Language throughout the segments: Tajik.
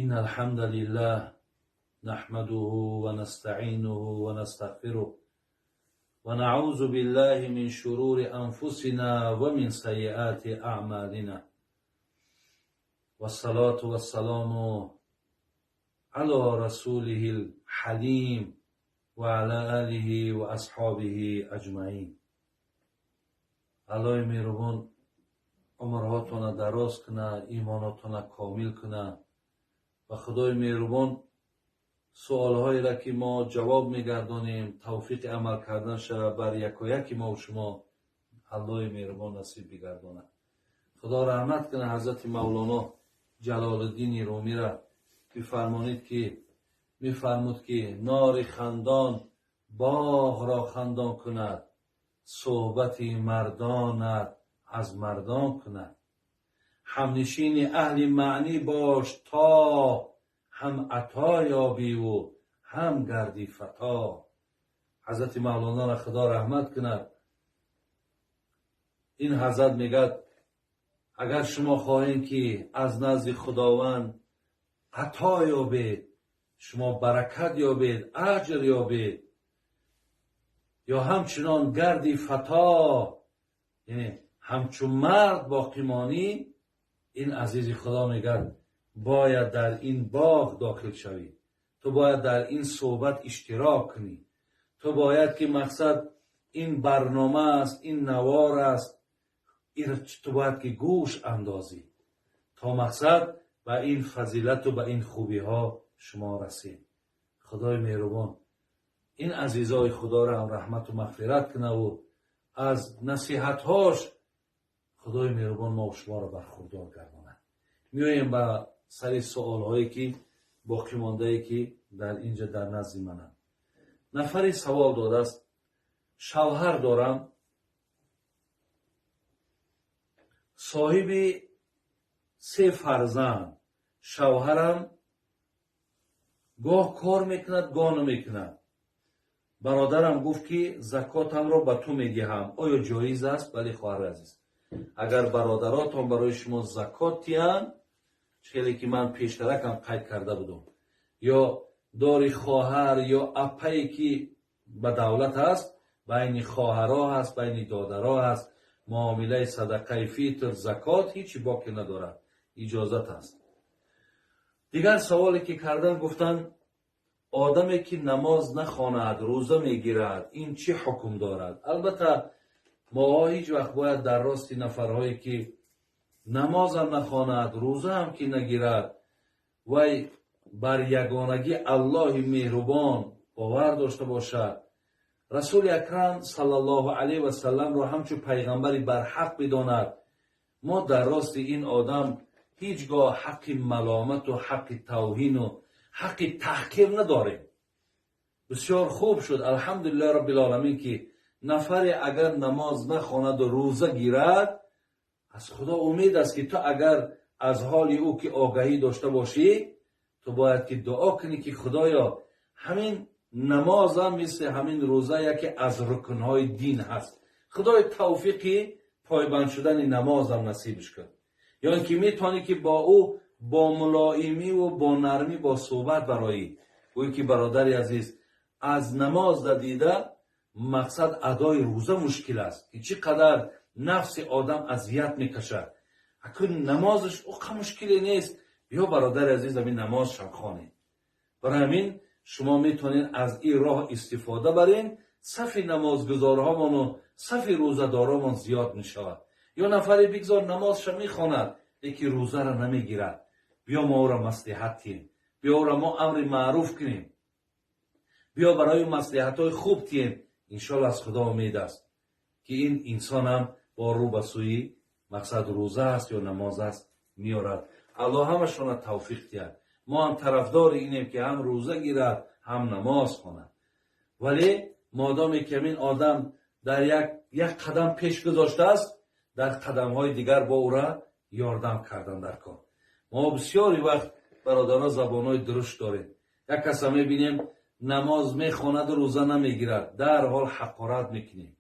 إن الحمد لله نحمده ونستعينه ونستغفره ونعوذ بالله من شرور أنفسنا ومن سيئات أعمالنا، والصلاة والسلام على رسوله الحليم وعلى آله وأصحابه أجمعين. Аллоҳи меҳрубон умрҳотона дароз куна, имонотона комил куна ва Худои меҳрубон суолҳоеро, ки мо ҷавоб мегардонем, тавфиқи амал карданша бар якояки мову шумо Аллоҳи меҳрубон насиб бигардонад. Худо раҳмат куна ҳазрати Мавлоно Ҷалолуддини Румира, бифармонид ки мефармуд, ки нори хандон боғро хандон кунад, суҳбати мардонат аз мардон кунад. Ҳамнишини аҳли маънӣ бош, то ҳам ато ёбиву ҳам гарди фато. Ҳазрати Мавлонара Худо раҳмат кунад. Ин ҳазрат мегӯяд: агар шумо хоҳем, ки аз назди Худованд ато ёбед, шумо баракат ёбед, аҷр ёбед ё ҳамчунон гарди фато, яъне ҳамчун мард боқӣ монӣ, ин азизи Худо мегӯяд, бояд дар ин боғ дохил шавӣ, ту бояд дар ин суҳбат иштирок кунӣ, ту бояд ки мақсад ин барнома аст, ин навор аст, ту бояд ки гӯш андозӣ, то мақсад ба ин фазилату ба ин хубиҳо шумо расед. Худои меҳрубон ин азизои Худоро ҳам раҳмату мағфират кунаву аз насиҳатҳош Худои меҳрубон мо шуморо бархурдор гардонад. Меоем ба сари суолҳое, ки боқӣ мондае, ки дар инҷа дар назди мананд. Нафаре савол додааст: шавҳар дорам, соҳиби се фарзанд, шавҳарам гоҳ кор мекунад, гоҳ намекунад. Бародарам гуфт, ки закотамро ба ту медиҳам, оё ҷоиз аст? Бале, хоҳари азиз, агар бародаротон барои шумо закот диҳанд, хеле ки ман пештаракам қайд карда будам, ё дори хоҳар ё апае, ки ба давлат аст, байни хоҳаро ҳаст, байни додаро ҳаст, муомилаи садақаи фитр, закот ҳечи боке надорад, иҷозат аст. Дигар саволе, ки кардан, гуфтанд: одаме, ки намоз нахонад, рӯза мегирад, ин чӣ ҳукм дорад? Албатта, моҳо ҳеҷ вақт бояд дар рости нафарҳое, ки намозам нахонад, рӯзаам ки нагирад, вай бар ягонагӣ Аллоҳи меҳрубон бовар дошта бошад, Расули Акрам саллаллоҳу алайҳи васалламро ҳамчун пайғамбари барҳақ бидонад, мо дар рости ин одам ҳеҷ гоҳ ҳаққи маломату ҳаққи тавҳину ҳаққи таҳқир надорем. Бисёр хуб шуд, алҳамдулиллаҳи роббил оламин, ки нафаре агар намоз нахонаду рӯза гирад, аз Худо умед аст, ки ту агар аз ҳоли ӯ ки огаҳӣ дошта бошӣ, ту бояд ки дуо кунӣ, ки Худоё, ҳамин намозам мисли ҳамин рӯза яке аз рукнҳои дин ҳаст, Худои тавфиқи пойбанд шудани намозам насибш кун. Ё ин ки метавонӣ, ки бо ӯ бо мулоимиву бо нармӣ бо суҳбат бароӣ, гӯӣ, ки бародари азиз, аз намоз дида мақсад адои рӯза мушкил аст, ки чӣ қадар нафси одам азият мекашад, акун намозаш оқа мушкиле нест, биё, бародари азиз, ҳамин намозшам хонем. Барои ҳамин шумо метавонед аз ин роҳ истифода барен, сафи намозгузорҳомону сафи рӯзадоромон зиёд мешавад. Ё нафаре бигзор намозша мехонад, лекин рӯзаро намегирад, биё мо ӯро маслиҳат тиҳем, биё ӯро мо амри маъруф кунем, биё барои маслиҳатҳои хуб тиҳем. Иншоалло, аз Худо умед аст, ки ин инсонам бо рӯ ба сӯи мақсад рӯза аст ё намоз аст меорад. Аллоҳ ҳамашона тавфиқ диҳад. Мо ҳам тарафдори инем, ки ҳам рӯза гирад, ҳам намоз хонад, вале модоме ки ҳамин одам дар як қадам пеш гузоштааст, дар қадамҳои дигар бо ӯра ёрдам кардан дар кор. Мо бисёри вақт, бародаро, забонҳои дурушт дорем. Як каса мебинем, намоз мехонаду рӯза намегирад, дарҳол ҳақорат мекунем.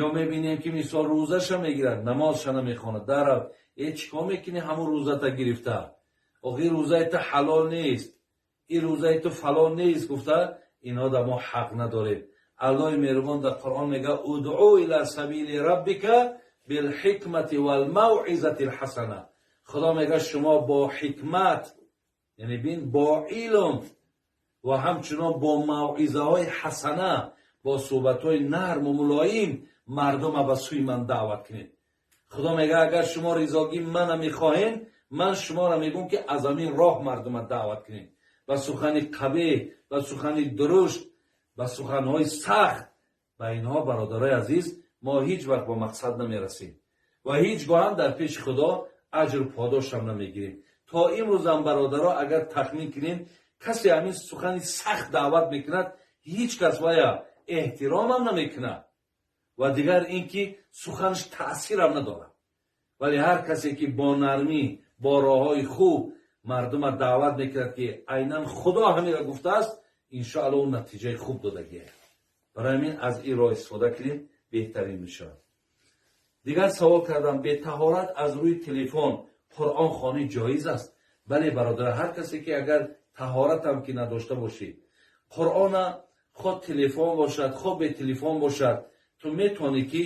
Ё мебинем, ки мисол рӯзаша мегирад, намозша намехонад, дарҳол: «Э, чӣ кор мекунӣ ҳамун рӯзата гирифта? Охи, рӯзаи ту ҳалол нест, ин рӯзаи ту фалон нест гуфта, инҳо дар мо ҳақ надорем. Аллоҳи меҳрубон дар Қуръон мега: ادع إلى سبيل ربك بالحكمة والموعظة الحسنة. Худо мега, шумо бо ҳикмат, яъне бин, бо илм ва ҳамчунон бо мавъизаҳои ҳасана, бо суҳбатҳои нарму мулоим мардума ба сӯи ман даъват кунед. Худо мега, агар шумо ризогии мана мехоҳед, ман шуморо мегӯм, ки аз ҳамин роҳ мардума даъват кунед. Ба сухани қабеҳ, ба сухани дурушт, ба суханҳои сахт, ба инҳо, бародарои азиз, мо ҳеҷ вақт ба мақсад намерасем ва ҳеҷ гоҳам дар пеши Худо аҷру подошам намегирем. То имрӯзам, бародаро, агар тахмин кунем, касе ҳамин сухани сахт даъват мекунад, ҳеҷ кас вая эҳтиромам намекунад ва дигар ин ки суханаш таъсирам надорад. Вале ҳар касе ки бо нармӣ, бо роҳҳои хуб мардума даъват мекунад, ки айнан Худо ҳамира гуфтааст, иншоалло ӯ натиҷаи хуб додагие. Барои ҳамин аз ин роҳ истифода кунем, беҳтарин мешавад. Дигар савол кардам: бетаҳорат аз рӯи телефон Қуръон хонӣ ҷоиз аст? Бале, бародар, ҳар касе ки агар таҳоратам ки надошта бошӣ, Қуръона хо телефон бошад, хо бетелефон бошад, ту метавонӣ ки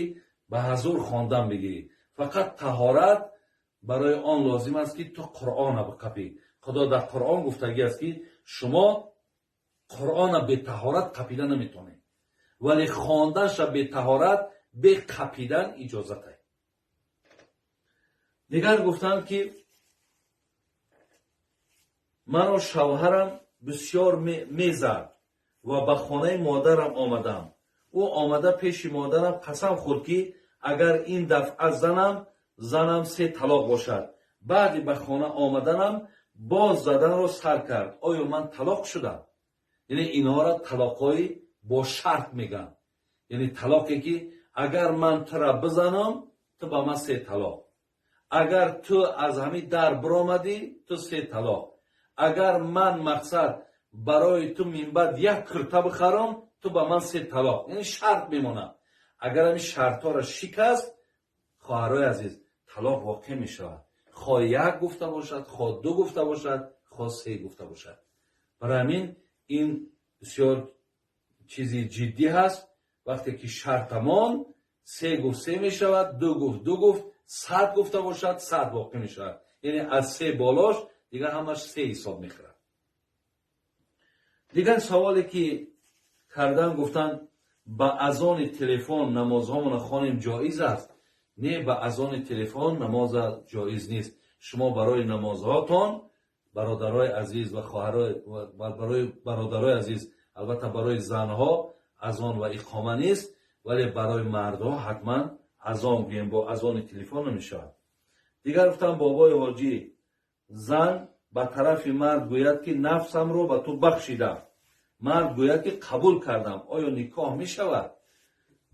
ба ҳазур хондан бигирӣ. Фақат таҳорат барои он лозим аст, ки ту Қуръона биқапӣ. Худо дар Қуръон гуфтагӣ аст, ки шумо Қуръона бетаҳорат қапида наметавонед, вале хонданша бетаҳорат, бе қапидан иҷозат ай. Дигар гуфтанд, ки маро шавҳарам бисёр мезад ва ба хонаи модарам омадам. Ӯ омада пеши модарам қасам хӯрд, ки агар ин дафъа занам, занам, се талоқ бошад. Баъди ба хона омаданам боз заданро сар кард. Оё ман талоқ шудам? Яъне инҳоро талоқҳои бо шарт мегӯянд, яъне талоқе ки агар ман тура бизанам, ту ба ман се талоқ, агар ту аз ҳамин дар биромадӣ, ту се талоқ, агар ман, мақсад, барои ту минбаъд як курта бихарам, ту ба ман се талоқ. Яъне шарт мемонад. Агар ҳамин шартҳоро шикаст, хоҳарои азиз, талоқ воқеъ мешавад, хо як гуфта бошад, хо ду гуфта бошад, хо се гуфта бошад. Барои ҳамин ин бисёр чизи ҷиддӣ ҳаст. Вақте ки шартамон се гуфт, се мешавад, ду гуфт, ду гуфт, 100 гуфта бошад, 100 воқеъ мешавад. Яъне аз се болош дигар ҳамаш се ҳисоб мехӯрад. Дигар саволе ки кардан, гуфтанд: ба азони телефон намозҳомона хонем, ҷоиз аст? Не, ба азони телефон намоза ҷоиз нест. Шумо барои намозҳотон, бародарои азиз ва хоҳарои, барои бародарои азиз, албатта, барои занҳо азон ва иқома нест, вале барои мардҳо ҳатман азон гӯем, бо азони телефон намешавад. Дигар гуфтам: бобои ҳоҷӣ, зан ба тарафи мард гӯяд, ки нафсамро ба ту бахшидам, мард гӯяд, ки қабул кардам, оё никоҳ мешавад?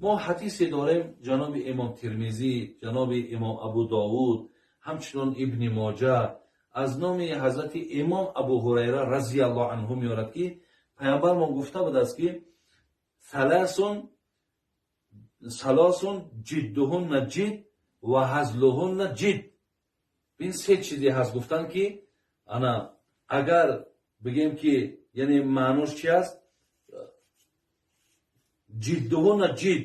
Мо ҳадисе дорем, ҷаноби имом Тирмизӣ, ҷаноби имом Абу Довуд, ҳамчунон Ибни Моҷа аз номи ҳазрати имом Абу Ҳурайра разияллоҳу анҳу меорад, ки паямбармон гуфта будааст, ки ثلاث ثلاث جدهن جد وهزلهن جد. Ин се чизе ҳаст, гуфтанд, ки ана агар бигем, ки яъне маънош чи аст? جدهن جد,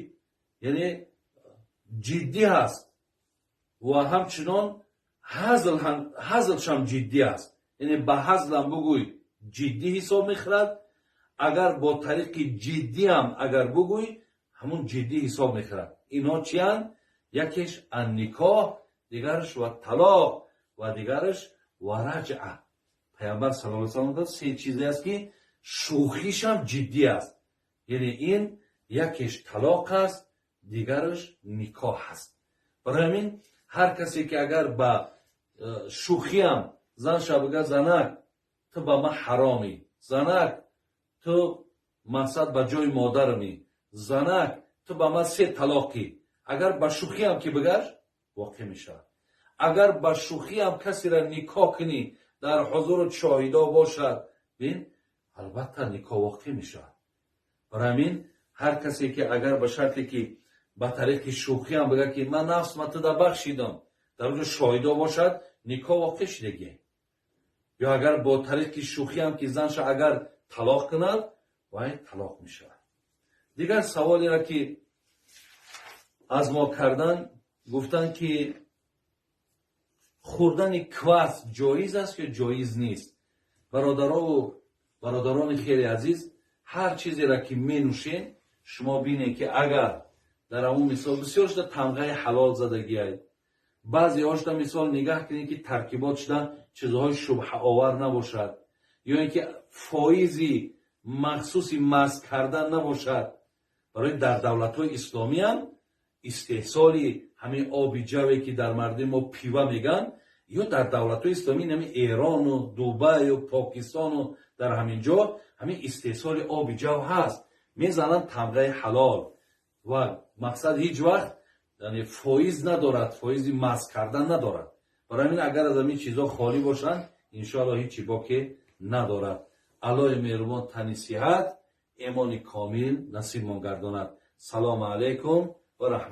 яъне ҷиддӣ ҳаст ва ҳамчунон ҳазлшам ҷиддӣ аст. Яъне ба ҳазлам бугӯй, ҷиддӣ ҳисоб мехӯрад, агар бо тариқи ҷиддиам агар бугӯй, ҳамун ҷиддӣ ҳисоб мехӯрад. Инҳо чиянд? Якеш النکاح, дигараш والطلاق ва дигараш والرجعة. Паямбар сал салам се чизе аст, ки шӯхишам ҷиддӣ аст. Яъне ин якеш талоқ аст, дигараш никоҳ аст. Барои ҳамин ҳар касе ки агар ба шӯхиам занша бига: «Занак, ту ба ман ҳаромӣ, занак, ту, мақсад, ба ҷои модарамӣ, занак, ту ба ман се талоқӣ», агар ба шӯхиам ки бигаш, воқеъ мешавад. Агар ба шӯхиам касеро никоҳ кунӣ, дар ҳузуру шоҳидо бошад, бин, албатта, никоҳ воқеъ мешавад. Барои ҳамин ҳар касе ки агар ба шарте ки ба тариқи шӯхиам бигӯяд, ки ман нафс ма туда бахшидам, дар оҷо шоҳидо бошад, никоҳ воқеъ шудагӣ. Ё агар бо тариқи шӯхиам ки занша агар талоқ кунад, вай талоқ мешавад. Дигар саволеро ки аз мо кардан, гуфтанд ки хӯрдани квас ҷоиз аст ё ҷоиз нест? Бародарову бародарони хеле азиз, ҳар чизеро ки менӯшед, шумо бинед, ки агар дар ҳамун мисол бисёр шуда тамғаи ҳалол задагиай, баъзеҳошда мисол нигаҳ кунед, ки таркибот шуда чизҳои шубҳаовар набошад ё ин ки фоизи махсуси маст кардан набошад. Барои дар давлатҳои исломиам истеҳсоли ҳамин оби ҷаве, ки дар мардуми мо пиво мегӯянд, ё дар давлатҳои исломӣ, нами Эрону Дубаю Покистону дар ҳамин ҷо ҳамин истеҳсоли оби ҷав ҳаст, мезананд тамғаи ҳалол ва мақсад ҳеҷ вақт яъне фоиз надорад, фоизи маст кардан надорад. Барои ҳамин агар аз ҳамин чизҳо холӣ бошанд, иншоалло ҳеҷ боке надорад. Аллоҳи меҳрубон тани сиҳат, имони комил насибмон гардонад. Салому алайкум ва раҳмат.